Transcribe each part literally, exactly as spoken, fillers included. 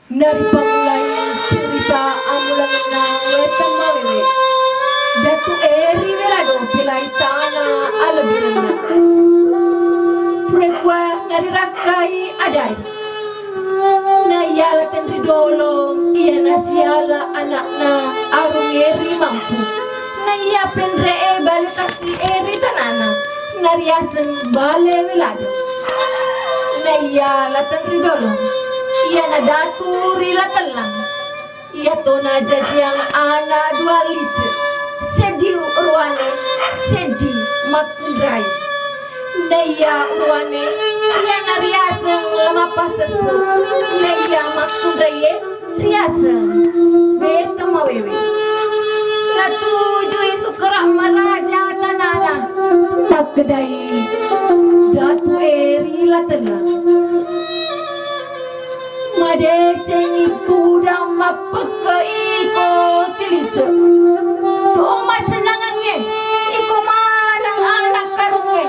Naripammulai cerita ammulangenna Weteng Mawewe, Datu Eri Welado pelai tana alebbinna. Pura kua narirakkai adai. Naiya La Tenri Dolong iya nasiala anakna Arung Eri Mampu. Naiya penre'e bale tasi eri tanana nariaseng Bale Welado. Naiya La Tenri Dolong iyana datu ri La Tellang. Iyato najajiang ana dua lice, seddi uruane, seddi makkunrai. Naiya uruane iyana riaseng La Mappasessu, naiya makkunraie riaseng Weteng Mawewe. Natujui sukkara maraja tanana, makkedai Datu Eri La Tellang. Madecengi tudang mappekke iko silise. To macennangengnge iko maneng anak karungnge.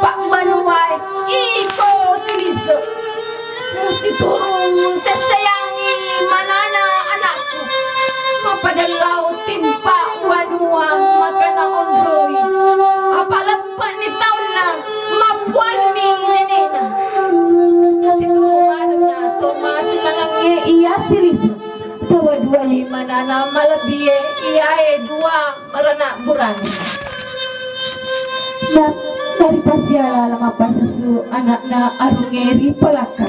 Pabbanuae iko silise. Musituru sesseyangngi manana anakku. Mapada lao timpa wanua makana onroi. Apa leppe'ni taunna, mappuanni nenena. Nasituru manenna to macenangengnge iya silise. Tawa duai manana malebbie iyae dua marana burane. Na, naripasiala La Mappasessu anakna Arung Eri Palakka.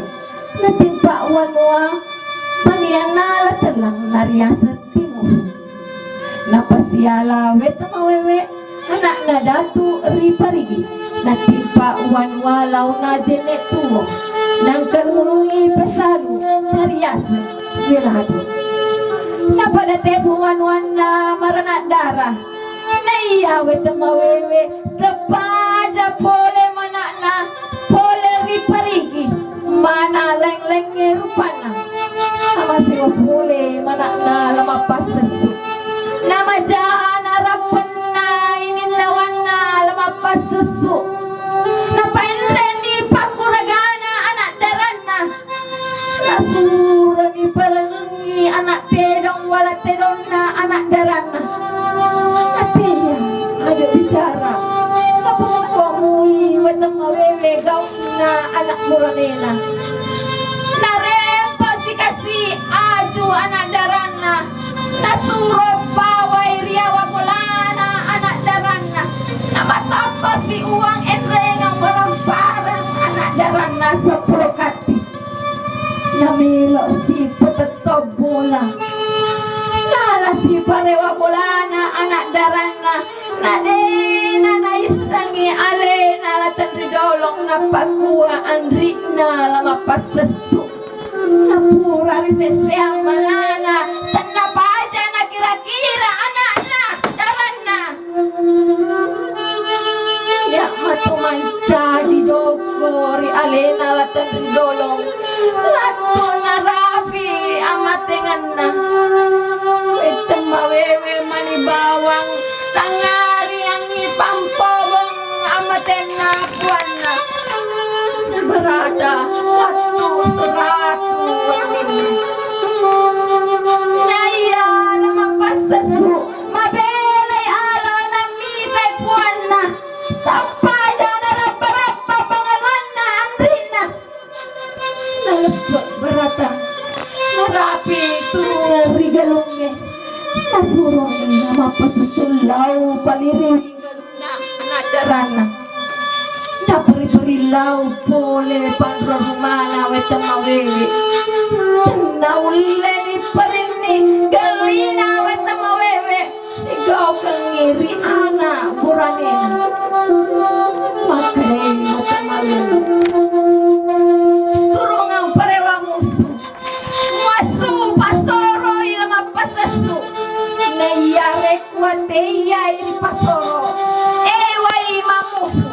Natimpa wanua panianna La Tellang nariaseng Timuru. Napasiala Weteng Mawewe anakna datu ri Parigi. Natimpa wanua laona Jenne Tuo. Nangkalungungi pesalu nariaseng Welado. Napada tebu wanuanna marana dara. Naiya Weteng Mawewe teppaja pole manakna pole ri Parigi, mana leng-lengnge rupanna. Namasewa pole manakna La Mappasessu. Namaja narappenna ininnawanna La Mappasessu. Napaenrenni pakkuragana anak daranna. Nasuroni palengengngi anak tedong wala tedonna anak daranna. Natea ada bicara. Napamukkuamui Weteng Mawewe gaunna anak muranena. Narempo sikasi aju anak daranna. Nasuro pawai ri awa bolana anak daranna. Namatappasi uang enrengeng barang-barang anak daranna seppulo katti. Namelo si petetto bola. Nala si parewa bolana anak daranna. Nadena naissengi alena La Tenri Dolong nappakua anrikna La Mappasessu. Napura ri sesseang manana, tennapaja nakira-kira anakna daranna. Iya matu mancaji doko ri alena La Tenri Dolong. Lattu narapi amatengenna. Weteng Mawewe mani bawang tangariangngi pampobong amatenna puanna. Nabarata lattu seratu wenninna. Naiya La Mappasessu mabelai alo nammitai puanna. Tappaja narappa-rappa pangaluanna anrinna. Naleppe barata, narapi turungang ri galungnge. Nasuroni La Mappasessu lao paliri ri galunna anak daranna. Naperi-peri lao pole panrua rumana Weteng Mawewe. Tenna ulleni perinni gallina Weteng Mawewe. Digaukengngi ri ana buranena. Makkedai Weteng Mawewe, turungang parewa musu. Muassu pasoroi La Mappasessu. Naiyarekua teiai ri pasoro, ewai mammusu.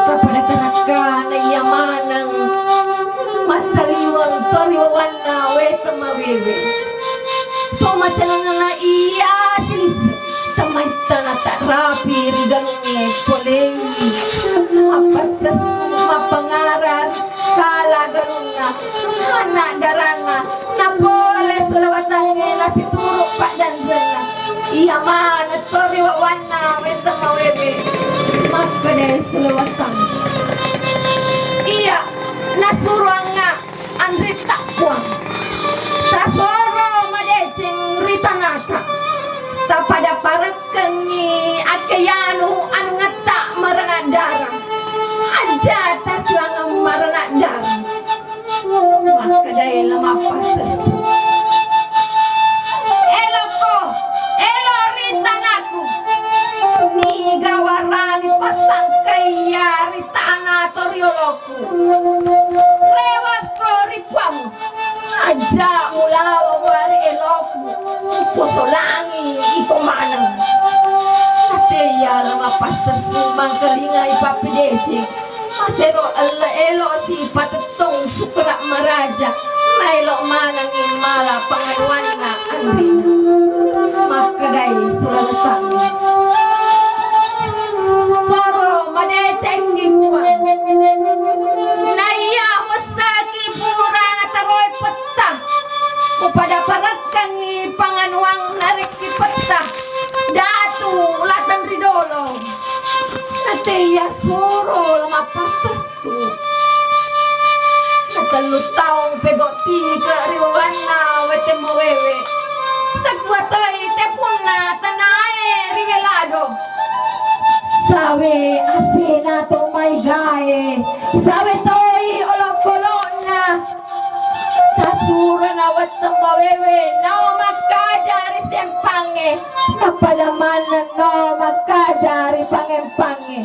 Tapada tarakkana iya maneng massaliweng to ri wawanna Weteng Mawewe. To macalangenna iya silise, temaitta natarapi ri galungnge polei. Mappasessu mappangara ri kala galunna, anak daranna, Maneng to ri wawanna wettemmawewe. Makkedai Sulewatang, iya nasuro angnga anritta puang. Tasoro madeceng ri tanata. Tapada parekkengngi akkeyanu anungetta marana dara. Aja tasiwangeng marana dara. Makkedai La Mappassessu, elokko, elo ri tanaku. Niga warani passangkaiya ri tana toriolokku. Rewekko ri puang. Aja mulawa wari elokku. Posolangi iko maneng. Nateya La Mappassessu mangkalingai pappedeceng. Masero elle-, elo si patettong sukra maraja, maelo manengngi mala panganuanna anrina. Makkedai Sulewatang, soro madecengni puang. Naiya messaki pura nataroi petta, mupada parekkengngi panganuang narekki petta, datu lateng ri dolong. Nateya suro La Mappassessu. Natellu taung pegau tike ri wawanna wettemmawewe. Sakua toi tepunna tanae ri Welado. Sawe asena to maegae, sawe toi olokkolokna. Tasurona wettemmawewe nao makkaja ri sempangnge, napada maneng nao makkaja ri pangempangnge.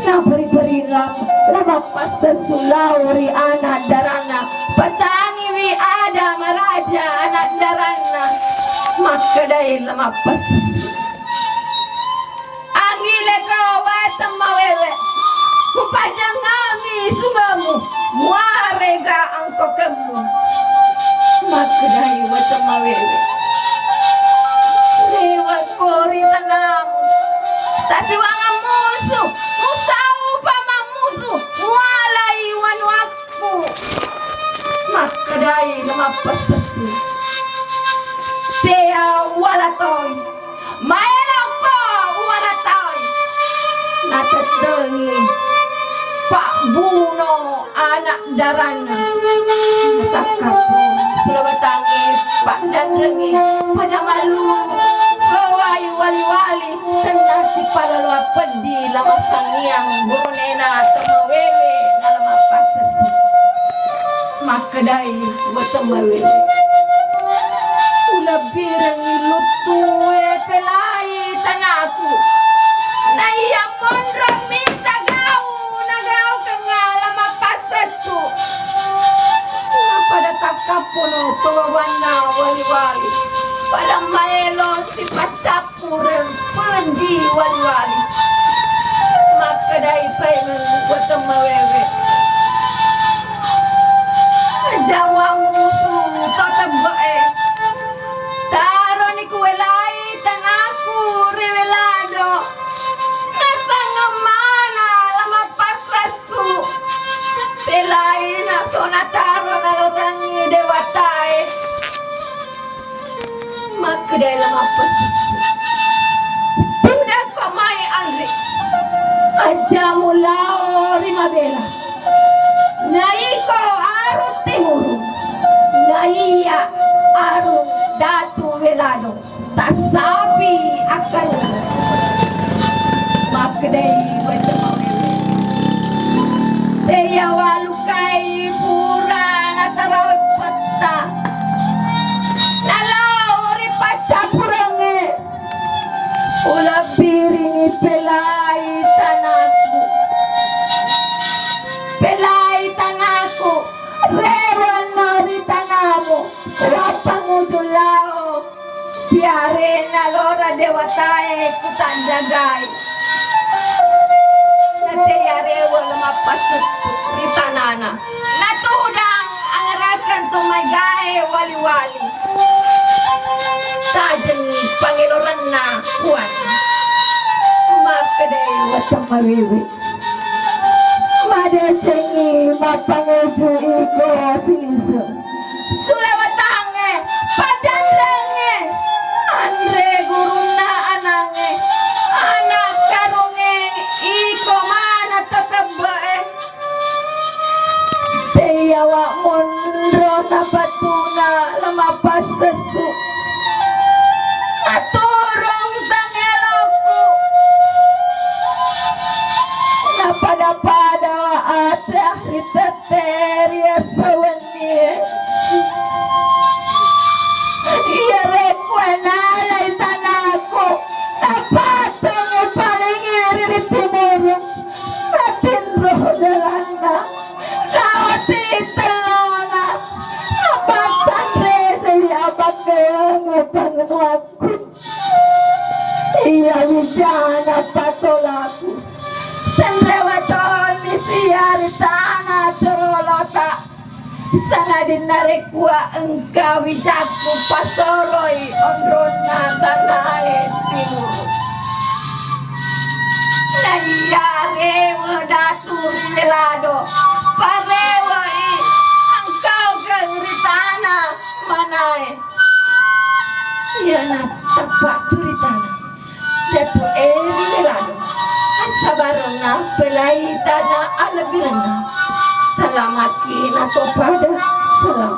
Naperi-peri La Mappassessu lao ri ana daranna, patangiwi ada maraja ana daranna. Makkedai La Mappassessu, angileko wettemmawewe, kupaddangami sungemu, muarega angkokemmu. Makkedai wettemmawewe, rewekko ri tanamu, tasiwangeng musu, musaupa mammusu, mualai wanuakku. Makkedai La Mappassessu, tea uwala toi. Maelokko uwala toi. Natettengi pabbuno ana daranna. Takkappo Sulawetangnge paddanrengngi pada mallu wai wali-wali, tenna sipalaloa peddi La Massangiang buronena Temmawewe na La Mappassessu. Makkedai Wettemmawewe, ulebbirengngi luttue pelai tanaku. Naiya monrommi tagau nagaukengnga La Mappassessu. Napada takkappono to wawanna wali-wali. Pada maelo sipaccap pureng peddi wali-wali. Makkedai paimeng Wettemmawewe, jawa musu to tebbe'e. Taroni kuwelai tanaku ri Welado. Nasangeng mana La Mappassessu. Pelaina to nataro nalorangngi dewatae. Makkedai La Mappassessu, tudakko mai anre. Aja mulao ri mabela. Naiko arung timurung, naiya arung Datu Welado, tassapi akkarung. Makkedai Wettemmawewe, teya walukai pura natarau petta. Nalao ri paccappurengnge, ulebbirini pelai tanaku. Pelai tanaku, rewenno ri tanamu, wappanguju lao. Tiarena lora dewatae kutaddagai. Nate yarewe La Mappassessu ri tanana. Natudang angerakeng to maegae wali-wali. Tajengngi pangelorenna Puang. Makkedai Wettemmawewe, madecengngi mappanguju iko silise. Sulawetangnge, paddanrengnge, anre gurunna Napatuna lamapassessu. Naturung tangelokku. Napada-pada wa ate ri tette ri esso wennie. Iyarekku nalai tanaku, napatungi paling iri ri timuru. Natinro jalanna. Naoti tellona, napattanre sewi apakkewangeng panganuakku. Iya wijana patolaku. Tenrewa tonni sia ri tana torolota. Sangadinna rekua engka wijakku pasoroi onronna tanae timuru. Naiya rewe datu ri lado, parewoi engkaukeng ri tana manae. Iyana cappa curitana datu e ri lado, assabarenna pelai tana alebbirenna. Salamaki natopada, salam.